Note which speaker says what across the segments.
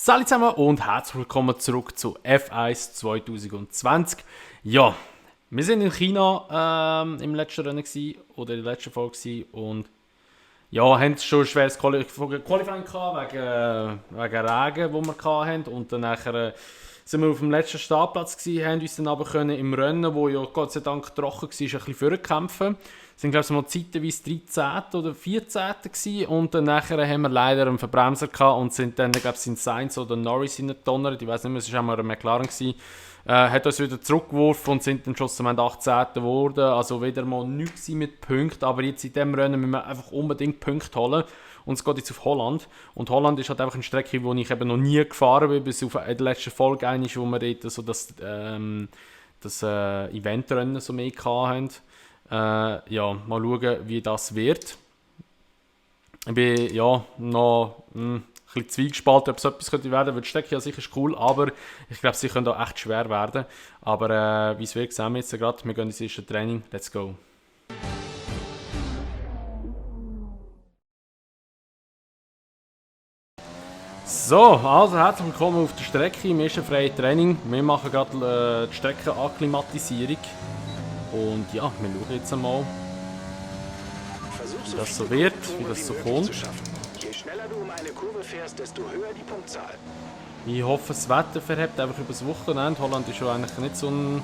Speaker 1: Salut zusammen und herzlich willkommen zurück zu F1 2020. Ja, wir sind in China im letzten Rennen oder in der letzten Folge und ja, haben schon ein schweres Qualifying gehabt wegen Regen, wo wir hatten. Und dann nachher sind wir auf dem letzten Startplatz gewesen, haben uns dann aber können im Rennen, wo ja Gott sei Dank trocken war, ein bisschen vorkämpfen. Wir sind glaube ich mal zeitweise 13. oder 14. gewesen. Und dann nachher haben wir leider einen Verbremser gehabt und sind dann, glaube ich, in Sainz oder Norris reingedonnert. Ich weiß nicht mehr, es war einmal ein McLaren gewesen. Hat uns wieder zurückgeworfen und sind dann schlussendlich 18. geworden. Also wieder mal nichts mit Punkten, aber jetzt in diesem Rennen müssen wir einfach unbedingt Punkte holen. Und es geht jetzt auf Holland. Und Holland ist halt einfach eine Strecke, wo ich eben noch nie gefahren bin, bis auf die letzte Folge eigentlich, wo wir dort so das Eventrennen so mehr hatten. Ja, mal schauen, wie das wird. Ich bin ja noch ein bisschen zwiegespalten, ob es etwas könnte werden, weil die Strecke ja sicher ist cool, aber ich glaube, sie können auch echt schwer werden. Aber wie es wird, sehen wir jetzt gerade. Wir gehen ins erste Training. Let's go! So, also herzlich willkommen auf der Strecke im ersten freien Training. Wir machen gerade die Streckenakklimatisierung. Und ja, wir schauen jetzt einmal, wie das so wird, wie das so kommt.
Speaker 2: Je schneller du um eine Kurve fährst, desto höher die Punktzahl.
Speaker 1: Ich hoffe, das Wetter verhebt einfach über das Wochenende. Holland ist ja eigentlich nicht so eine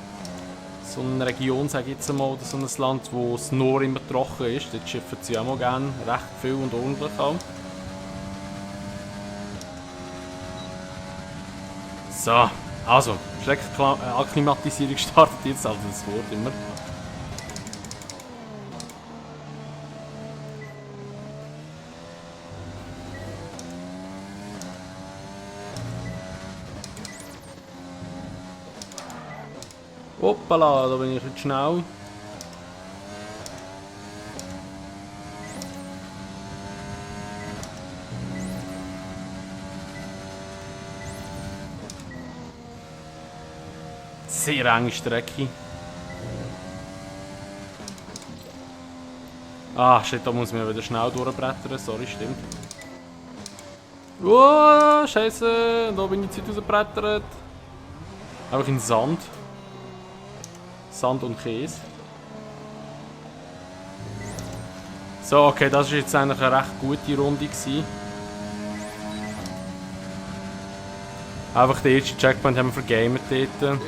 Speaker 1: Region, sage ich jetzt einmal, oder so ein Land, wo es nur immer trocken ist. Dort schiffen sie auch mal gerne recht viel und ordentlich auch. So, also, Streckenakklimatisierung startet jetzt, also das Wort immer. Hoppala, da bin ich jetzt schnell. Sehr enge Strecke. Ah, shit, da muss man wieder schnell durchbrettern. Sorry, stimmt. Oh, Scheiße, da bin ich zu weit rausgebrettert. Einfach in Sand. Sand und Käse. So, okay, das war jetzt eigentlich eine recht gute Runde gewesen. Einfach den ersten Checkpoint haben wir vergamet dort.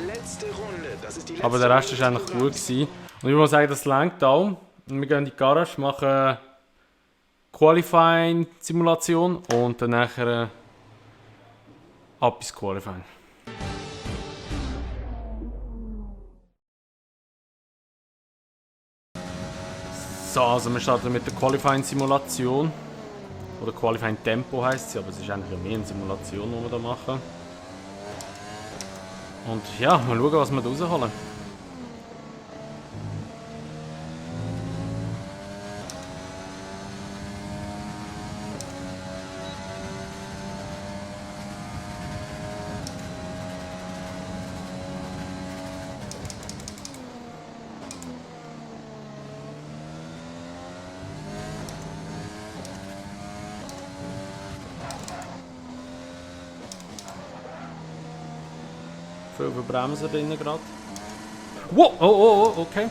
Speaker 1: Aber der Rest war eigentlich gut gewesen. Und ich muss sagen, das reicht auch. Wir gehen in die Garage, machen Qualifying-Simulation und dann nachher ab ins Qualifying. So, also wir starten mit der Qualifying-Simulation. Oder Qualifying-Tempo heisst sie, aber es ist eigentlich mehr eine Simulation, die wir da machen. Und ja, mal schauen, was wir da rausholen. Viel Bremsen drin gerade. Wow, oh, okay.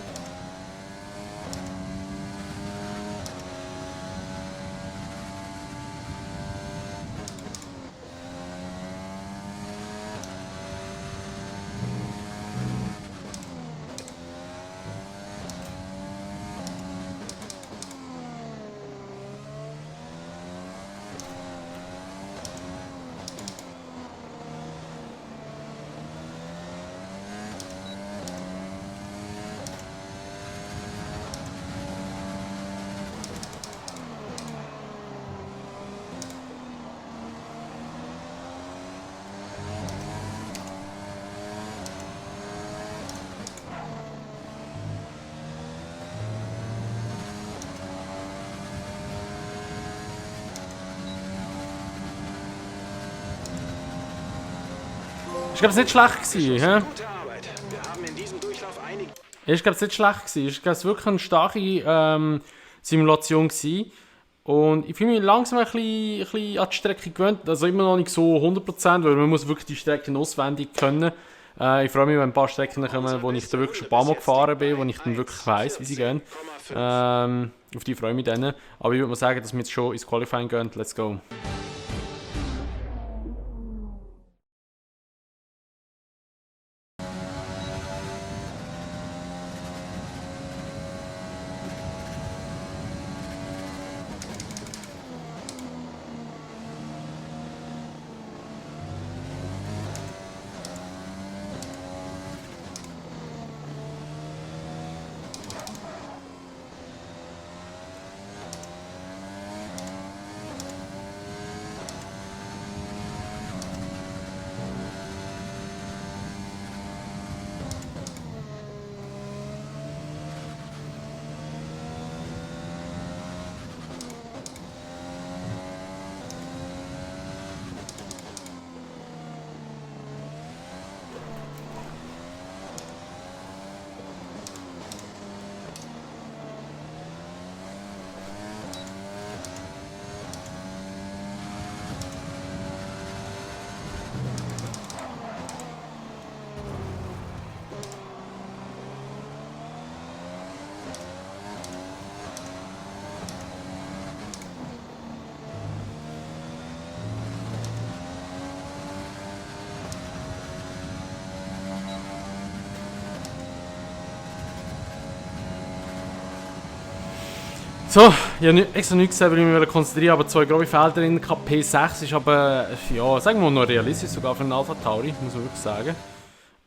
Speaker 1: Ich glaube, es nicht schlecht gewesen,
Speaker 2: Gute Arbeit. Wir haben in diesem Durchlauf einige.
Speaker 1: Ich glaube, es nicht schlecht gewesen. Ich glaube, es war wirklich eine starke Simulation gewesen. Und ich fühle mich langsam ein bisschen an die Strecke gewöhnt. Also immer noch nicht so 100%, weil man muss wirklich die Strecken auswendig können. Ich freue mich, wenn ein paar Strecken kommen, wo ich dann wirklich schon ein paar Mal gefahren bin, wo ich dann wirklich weiss, wie sie gehen. Auf die freue ich mich dann. Aber ich würde mal sagen, dass wir jetzt schon ins Qualifying gehen. Let's go. So, ich habe extra nichts gesehen, weil ich mich konzentrieren, aber 2 grobe Felder drin. P6 ist aber, ja, sagen wir mal noch realistisch, sogar für einen Alpha Tauri, muss man wirklich sagen.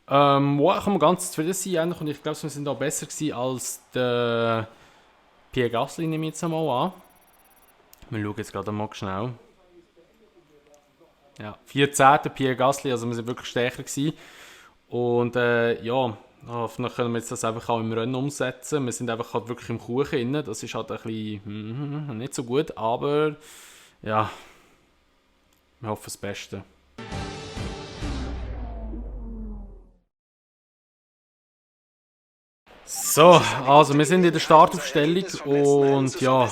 Speaker 1: Wow, kann man ganz zufrieden sein eigentlich, und ich glaube, wir sind auch besser gewesen als der Pierre Gasly, nehme ich jetzt einmal an. Wir schauen jetzt gerade mal schnell. Ja, 14. Pierre Gasly, also wir sind wirklich stärker gewesen. Und ja, hoffentlich können wir jetzt das einfach auch im Rennen umsetzen. Wir sind einfach halt wirklich im Kuchen drin. Das ist halt ein bisschen nicht so gut, aber ja, wir hoffen das Beste. So, also wir sind in der Startaufstellung und ja,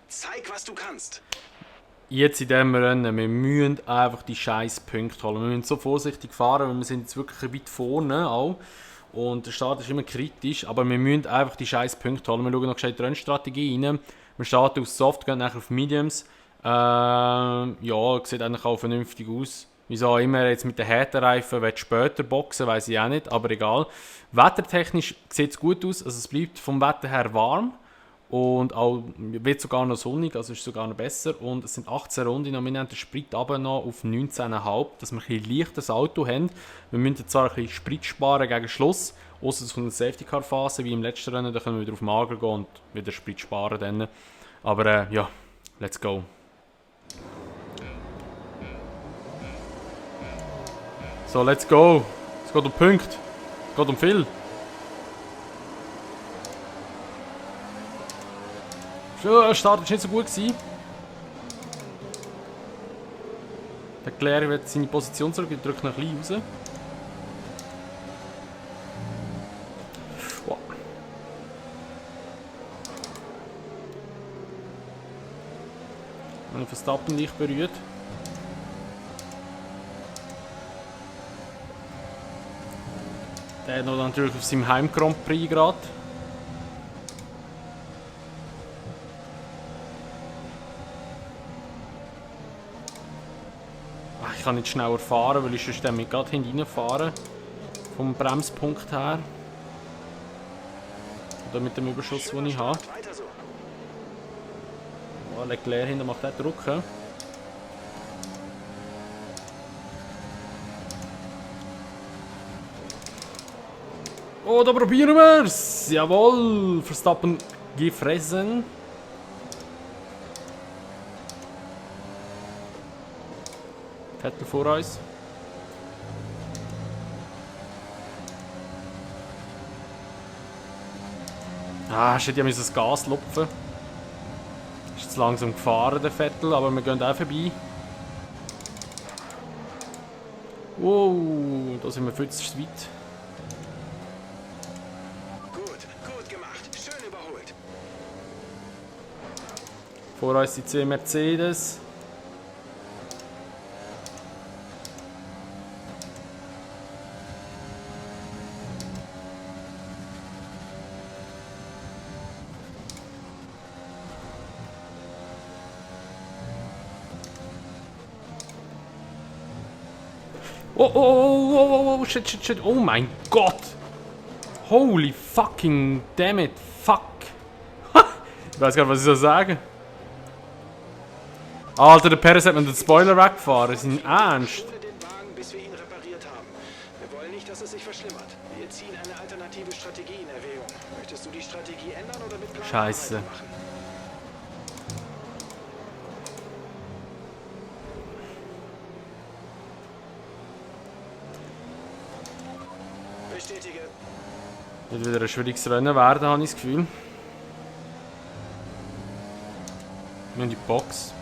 Speaker 2: Zeig, was du kannst.
Speaker 1: jetzt in diesem Rennen, wir müssen einfach die scheiß Punkte holen. Wir müssen so vorsichtig fahren, weil wir sind jetzt wirklich weit vorne auch. Und der Start ist immer kritisch, aber wir müssen einfach die scheiß Punkte holen. Wir schauen noch gescheit die Rennstrategie rein. Wir starten auf Soft, gehen nachher auf Mediums. Ja, sieht eigentlich auch vernünftig aus. Wieso auch immer jetzt mit den harten Reifen später boxen, weiß ich auch nicht, aber egal. Wettertechnisch sieht es gut aus, also es bleibt vom Wetter her warm. Und auch wird sogar noch sonnig, also ist sogar noch besser. Und es sind 18 Runden und wir nehmen den Sprit aber noch auf 19,5, dass wir ein leichtes Auto haben. Wir müssen zwar ein bisschen Sprit sparen gegen Schluss, außer von der Safety Car Phase wie im letzten Rennen, da können wir wieder auf Mager gehen und wieder Sprit sparen dann. Aber ja, let's go. So, let's go. Es geht um Punkte. Es geht um viel. Der Start war nicht so gut. Der Leclerc wird seine Position zurück, ich drücke noch ein bisschen raus. Wow. Wenn ich Verstappen leicht berührt. Der noch natürlich auf seinem Heim Grand Prix gerade. Ich kann nicht schneller fahren, weil ich sonst damit gerade hineinfahren. Vom Bremspunkt her. Oder mit dem Überschuss, den ich habe. Oh, Leclerc hinten macht auch Druck. He? Oh, da probieren wir es! Jawohl! Verstappen gefressen. Vettel vor uns. Ich hätte ja das Gas lupfen. Ist zu langsam gefahren, der Vettel, aber wir gehen auch vorbei. Wow, da sind wir viel zu weit.
Speaker 2: Gut gemacht. Schön überholt.
Speaker 1: Vor uns die 2 Mercedes. Oh, shit. Oh mein Gott. Holy fucking damn it. Fuck. Ich weiß gar nicht, was ich soll sagen. Alter, der Perez hat mir den Spoiler weggefahren. Das ist ein Ernst.
Speaker 2: Schule den Wagen, bis wir ihn repariert haben. Wir wollen nicht, dass es sich verschlimmert. Wir ziehen eine alternative Strategie in Erwägung. Möchtest du die Strategie ändern oder mit Plan
Speaker 1: Scheiße.
Speaker 2: weitermachen? Bestätige.
Speaker 1: Wird wieder ein schwieriges Rennen werden, habe ich das Gefühl. Wir haben die Box.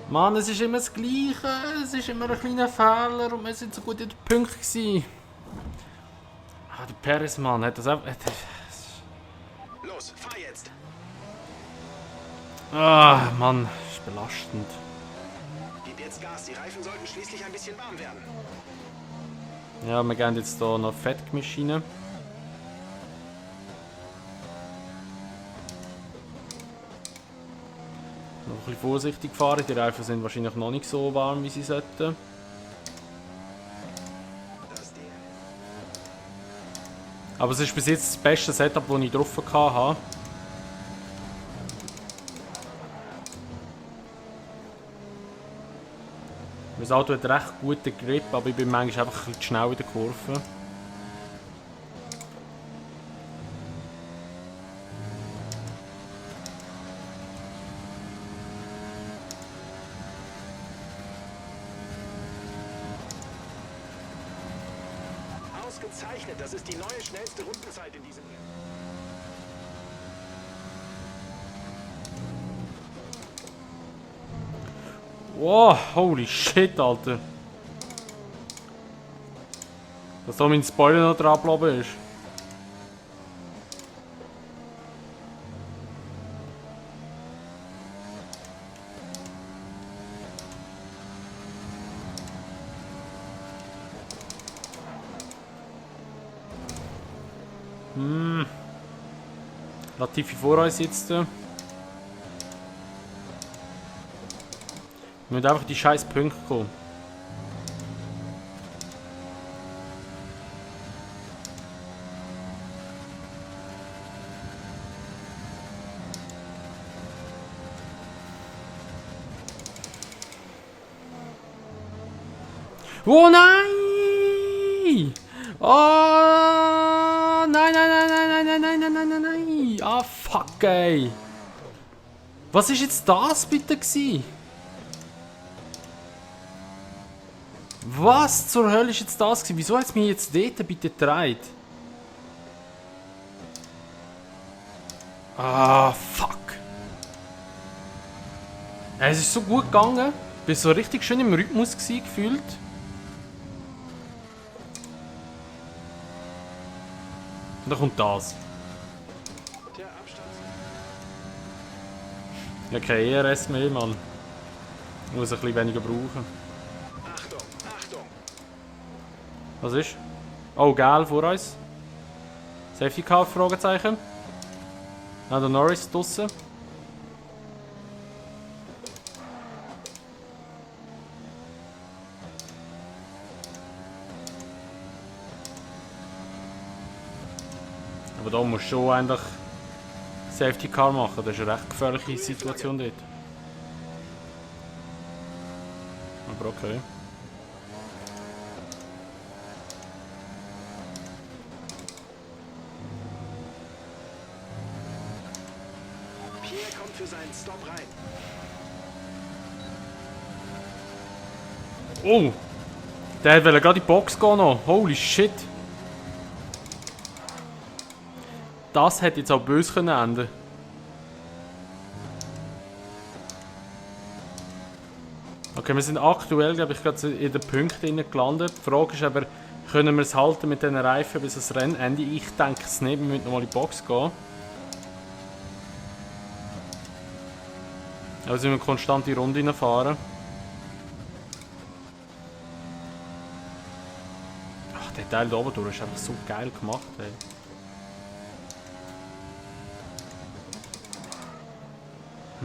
Speaker 1: Mann, es ist immer das Gleiche. Es ist immer ein kleiner Fehler und wir sind so gut in den Punkten gewesen. Ah, der Perez, Mann, hat das einfach...
Speaker 2: Los, fahr jetzt.
Speaker 1: Ah, Mann, ist belastend.
Speaker 2: Gib jetzt Gas. Die Reifen sollten schließlich ein bisschen warm werden.
Speaker 1: Ja, wir gehen jetzt hier noch Fett rein. Noch ein bisschen vorsichtig fahren, die Reifen sind wahrscheinlich noch nicht so warm, wie sie sollten.
Speaker 2: Das Ding.
Speaker 1: Aber es ist bis jetzt das beste Setup, das ich drauf hatte. Das Auto hat recht guten Grip, aber ich bin manchmal einfach ein bisschen zu schnell in der Kurve.
Speaker 2: Ausgezeichnet. Das ist die neue schnellste Rundenzeit in diesem Jahr.
Speaker 1: Wow, holy shit, Alter. Dass da mein Spoiler noch dran geblieben ist. Latifi vor uns jetzt. Wir müssen einfach die scheiß Punkte kommen. Oh nein! Oh nein! Ah fuck ey! Was ist jetzt das bitte gewesen? Was zur Hölle ist jetzt das gewesen? Wieso hat es mich jetzt dort bitte gedreht? Ah fuck! Es ist so gut gegangen. Ich war so richtig schön im Rhythmus gewesen, gefühlt. Und dann kommt das.
Speaker 2: Der Abstand.
Speaker 1: Ja, kein ERS mehr, Mann. Ich muss ein bisschen weniger brauchen.
Speaker 2: Achtung, Achtung.
Speaker 1: Was ist? Oh, geil, vor uns. Safety Car, Fragezeichen. Ah, der Norris draussen. Aber da musst du schon eigentlich Safety Car machen. Das ist eine recht gefährliche Situation dort. Aber okay.
Speaker 2: Pierre kommt für seinen Stop rein.
Speaker 1: Oh! Der will gerade in die Box gehen noch. Holy shit! Das hätte jetzt auch böse enden können. Okay, wir sind aktuell, glaube ich, gerade in den Punkten gelandet. Die Frage ist aber, können wir es halten mit diesen Reifen bis das Rennende? Ich denke es nicht, wir müssen nochmal in die Box gehen. Also wir müssen konstant die Runde reinfahren. Ach, der Teil da oben durch ist einfach so geil gemacht, ey.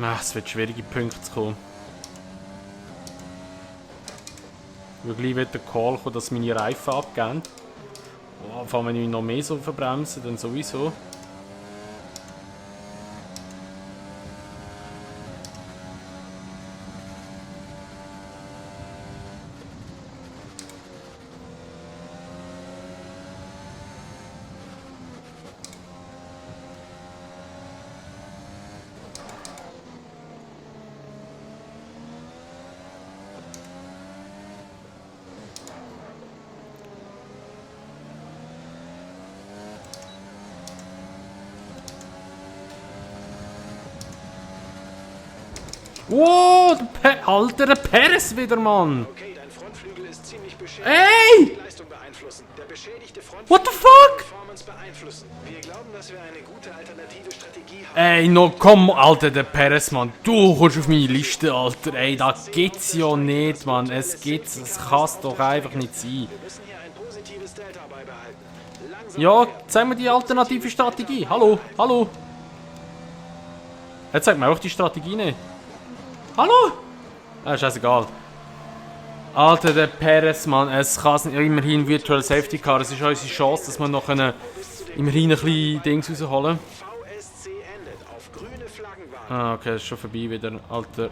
Speaker 1: Ach, es wird schwierige Punkte zu kommen. Weil gleich wird der Call kommen, dass meine Reifen abgehen. Oh, vor allem wenn ich noch mehr so verbremse, dann sowieso. Wow, Alter, der Perez wieder, Mann!
Speaker 2: Okay, dein Frontflügel ist ziemlich beschädigt.
Speaker 1: Ey!
Speaker 2: Die Leistung beeinflussen. Der beschädigte Frontflügel
Speaker 1: What the fuck?
Speaker 2: die Performance beeinflussen. Wir glauben, dass wir eine gute alternative Strategie haben.
Speaker 1: Ey, no komm, Alter, der Perez, Mann. Du kommst auf meine Liste, Alter. Ey, das geht's ja nicht, Mann. Es kann's doch einfach nicht sein.
Speaker 2: Wir müssen hier ein positives Delta beibehalten. Langsam
Speaker 1: Ja, zeig mir die alternative Strategie. Hallo, hallo. Er zeigt mir auch die Strategie nicht. Hallo? Ah, scheißegal. Alter, der Perez, Mann, es kann ja immerhin Virtual Safety Car. Es ist unsere Chance, dass wir noch immerhin ein bisschen Dings rausholen.
Speaker 2: VSC endet auf grüne Flaggen warten.
Speaker 1: Ah, okay, das ist schon vorbei wieder. Alter,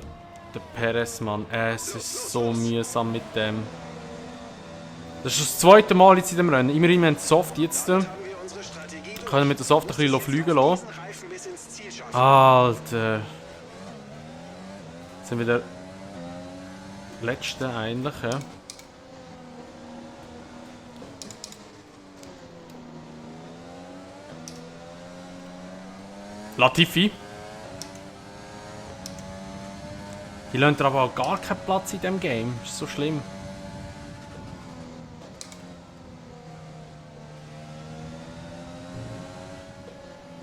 Speaker 1: der Perez, Mann. Es ist so mühsam mit dem. Das ist das zweite Mal jetzt in dem Rennen. Immerhin, wir haben Soft jetzt.
Speaker 2: Haben wir unsere Strategie
Speaker 1: Können mit der Soft ein bisschen fliegen lassen.
Speaker 2: Reifen bis ins Ziel schaffen.
Speaker 1: Alter. Jetzt sind wir der Letzte eigentlich, ja. Latifi. Die lassen aber auch gar keinen Platz in diesem Game. Das ist so schlimm.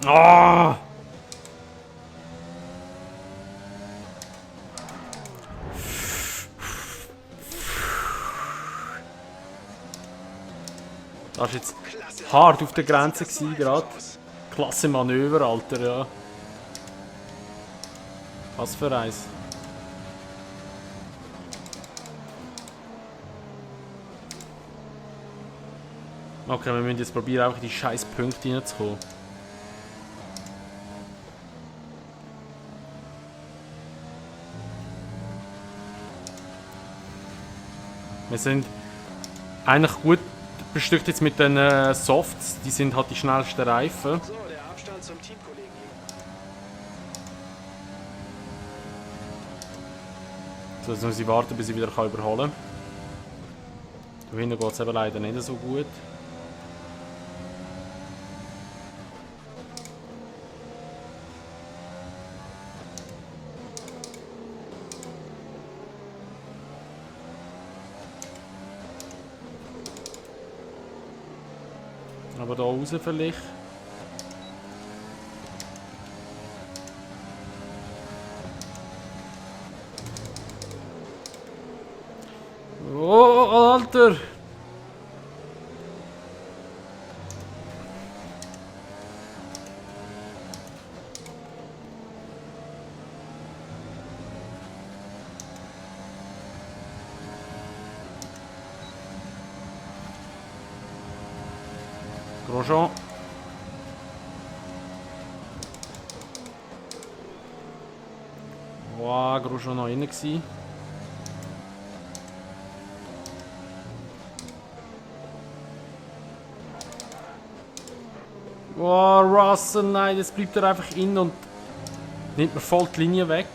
Speaker 1: Ah! Das war jetzt hart auf der Grenze gerade. Klasse Manöver, Alter, ja. Was für eins. Okay, wir müssen jetzt probieren, auch in die scheiß Punkte reinzukommen. Wir sind eigentlich gut bestückt jetzt mit den Softs, die sind halt die schnellsten Reifen.
Speaker 2: So, der Abstand zum Teamkollegen.
Speaker 1: So, jetzt muss ich warten, bis ich wieder überholen kann. Da hinten geht es eben leider nicht so gut. Aber da raus vielleicht. Oh, Alter! Grosjean. Wow, Grosjean noch innen gewesen. Wow, Russell, nein, jetzt bleibt er einfach innen und nimmt mir voll die Linie weg.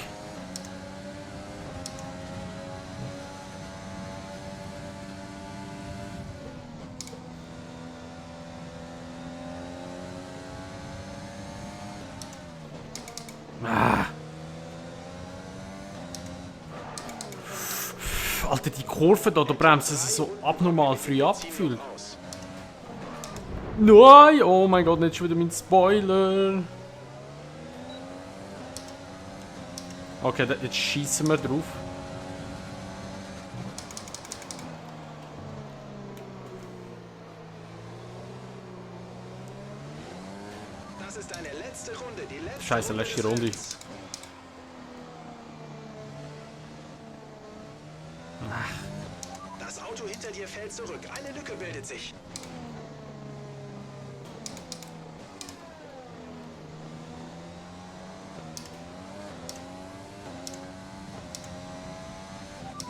Speaker 1: Ah. Alter, die Kurve da bremsen sie so abnormal früh abgefühlt. Nein! Oh mein Gott, nicht schon wieder mein Spoiler. Okay, jetzt schießen wir drauf.
Speaker 2: Das ist deine letzte Runde. Die letzte
Speaker 1: Scheiße,
Speaker 2: Runde
Speaker 1: letzte
Speaker 2: des
Speaker 1: Runde.
Speaker 2: Rennens. Das Auto hinter dir fällt zurück. Eine Lücke bildet sich.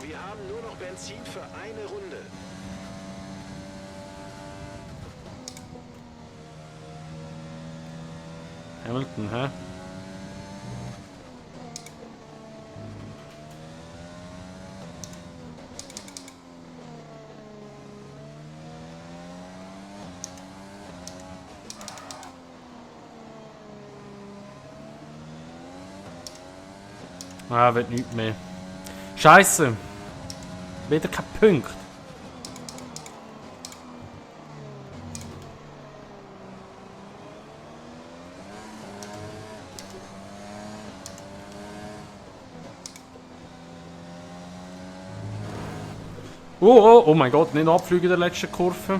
Speaker 2: Wir haben nur noch Benzin für eine Runde.
Speaker 1: Hamilton, hä? Ah, wird nichts mehr. Scheiße! Wieder kein Punkt. Oh mein Gott, nicht abfliegen in der letzten Kurve.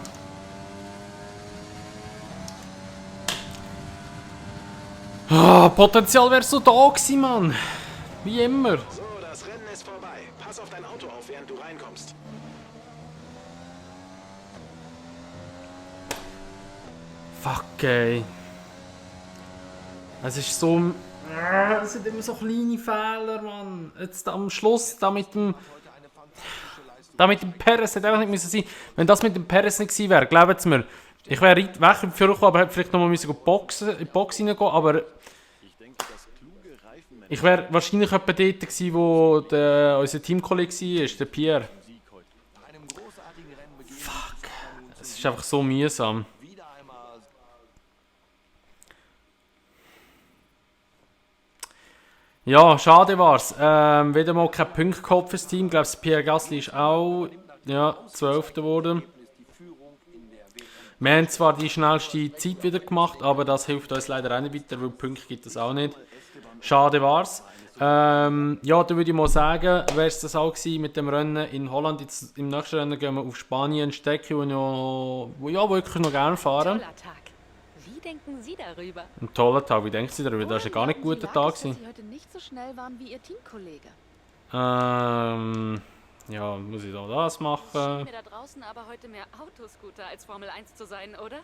Speaker 1: Ah, Potenzial wäre so da gewesen, Mann. Wie immer.
Speaker 2: So, das Rennen ist vorbei. Pass auf dein Auto auf, während du reinkommst.
Speaker 1: Fuck, ey. Es ist so... Es sind immer so kleine Fehler, Mann. Jetzt am Schluss, da mit dem Perez hätte einfach nicht müssen sein. Wenn das mit dem Perez nicht gewesen wäre, glaubt mir, ich wäre weg im Führer gekommen, aber hätte vielleicht noch mal in die Box reingehen, aber ich wäre wahrscheinlich etwa dort gewesen, wo unser Teamkollege war, der Pierre. Fuck. Es ist einfach so mühsam. Ja, schade war's. Wieder mal kein Punkt gehabt fürs Team. Ich glaube, Pierre Gasly ist auch 12. geworden. Wir haben zwar die schnellste Zeit wieder gemacht, aber das hilft uns leider auch nicht weiter, weil Punkte gibt es auch nicht. Schade war's. Ja, dann würde ich mal sagen, wäre es das auch gewesen mit dem Rennen in Holland. Jetzt, im nächsten Rennen gehen wir auf Spanien, Strecke, wo wirklich noch gerne fahren.
Speaker 3: Toller Tag. Wie denken Sie darüber?
Speaker 1: Ein toller Tag, wie denken Sie darüber? Das war gar nicht ein guter Tag.
Speaker 3: Dass Sie heute nicht so schnell waren wie Ihr Teamkollege.
Speaker 1: Ja, muss ich da das machen?
Speaker 3: Schien mir da draußen aber heute mehr Autoscooter als Formel 1 zu sein, oder?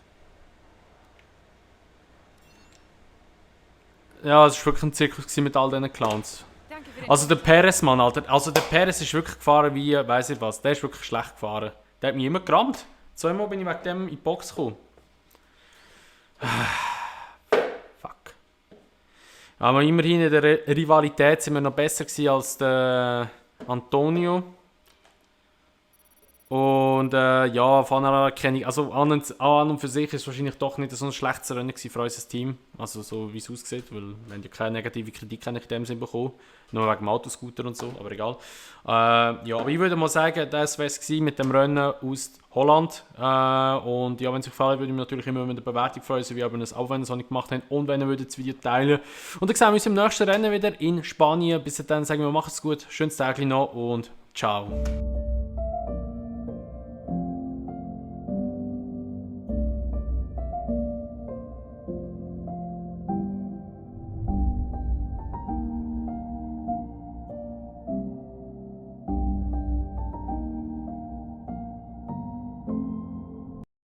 Speaker 1: Ja, es war wirklich ein Zirkus gewesen mit all diesen Clowns.
Speaker 3: Danke für den
Speaker 1: Also der Perez, Mann, Alter. Also der Perez ist wirklich gefahren wie, weiss ich was, der ist wirklich schlecht gefahren. Der hat mich immer gerammt. Zweimal bin ich wegen dem in die Box gekommen. Fuck. Aber immerhin in der Rivalität sind wir noch besser gewesen als der Antonio. Und ja, Fahnererkennung, also an und für sich ist es wahrscheinlich doch nicht so ein schlechtes Rennen gewesen für unser Team. Also so wie es aussieht, weil wir haben ja keine negative Kritik in dem Sinn bekommen. Nur wegen dem Autoscooter und so, aber egal. Ja, aber ich würde mal sagen, das wäre es mit dem Rennen aus Holland. Und ja, wenn es euch gefallen würde ich mich natürlich immer mit einer Bewertung freuen, so wie ihr es auch, wenn ihr es noch nicht gemacht habt und wenn ihr das Video teilen. Und dann sehen wir uns im nächsten Rennen wieder in Spanien. Bis dann sagen wir, macht's gut, schönes Tag noch und ciao.